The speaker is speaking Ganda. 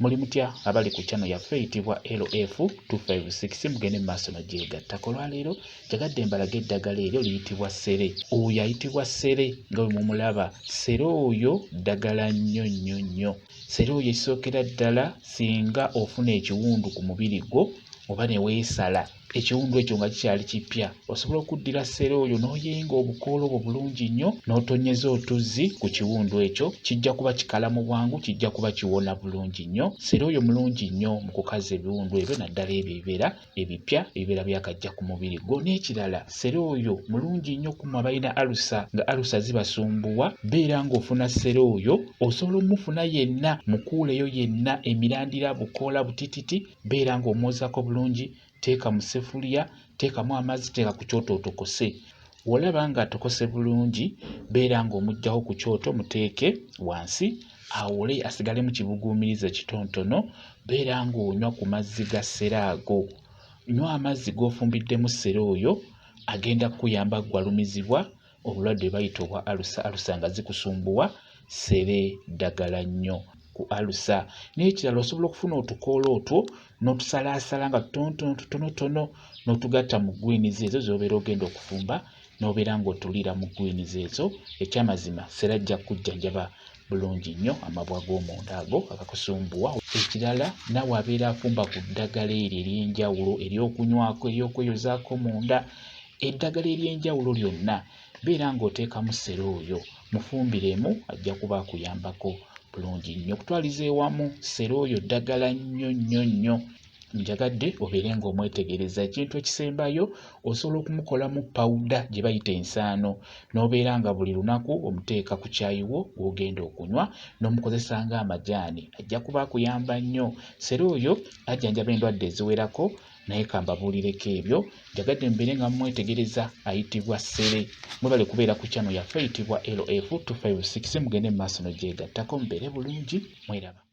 Muli mutya abali ku channel yaffe eyitibwa LF 256 mugende mu maaso nogyegattako. Olwaleero njagadde mbalage eddagala eryo liyitibwa ssere. Oyo ayitibwa ssere nga bwe mumulaba, ssere oyo ddagala nnyo nnyo nnyo. Ssere oyo ekisookera ddala singa ofuna ekiwundu ku mubiri gwo oba ne weesala ekiwundu ekyo nga kikyali kipya, osobola okuddira ssere oyo n'oyenga obukoola obwo bulungi nnyo n'otonnyeza otuzzi ku kiwundu ekyo, kijja kuba kikala mu bwangu, kijja kuba kiwona bulungi nnyo. Ssere oyo mulungi nnyo mu kukaza ebiwundu ebyo naddala ebyo ebibeera ebipya ebibeera byakajja ku mubiri gwo. N'ekirala, ssere oyo mulungi nnyo ku mmwe abalina alusa nga alusa zibasumbuwa, beera ng'ofuna ssere oyo, osobola omufuna yenna, mukuuleyo yenna, emirandira, bukoola butititi, beera ng'omwozaako bulungi, teeka mu ssefuliya, teekamu amazzi, teeka ku kyoto otokose. Bw'olaba ng'atokose bulungi, beera ng'omuggyawo ku kyoto muteeke wansi awole asigalemu kibuguumirize kitonotono, beera ng'onywa ku mazzi ga ssere ago. Nywa amazzi g'ofumbiddemu ssere oyo, agenda kukuyamba ggwe alumizibwa obulwadde bwe bayita obwa alusa, alusa nga zikusumbuwa, ssere ddagala nnyo ku alusa. N'ekirala osobola okufuna otukoola otwo n'otusalaasala nga tutonotono tutonotono n'otugatta mu greens ezo z'obeera ogenda okufumba n'obeera ng'otuliira mu greens ezo. Ekyamazima ssere ajja kukujjanjaba bulungi nnyo amabwa g'omunda ago agakusumbuwa. Ekirala naawe abeera afumba ku ddagala eryo ery'enjawulo ery'okunywako, ery'okweyozaako munda, eddagala ery'enjawulo lyonna beera ng'oteekamu ssere oyo, mufumbiremu ajja kuba akuyambako bulungi nnyo. Okutwaliza ewamu ssere oyo ddagala nnyo nnyo nnyo. Njagadde obeere ng'omwetegereza. Ekintu ekisembayo osobola okumukolamu pawuda gye bayita ensaano n'obeera nga buli lunaku omuteeka ku caayi wo gw'ogenda okunywa n'omukozesa ng'amajaani, ajja kuba akuyamba nnyo. Ssere oyo ajjanjaba endwadde eziwerako naye kambabuulireko ebyo njagadde mubeere nga mumwetegereza ayitibwa ssere. Mwebale kubeera ku channel yaffe eyitibwa LF 256 mugende mu maaso n'ogyegattako mubeere bulungi mweraba.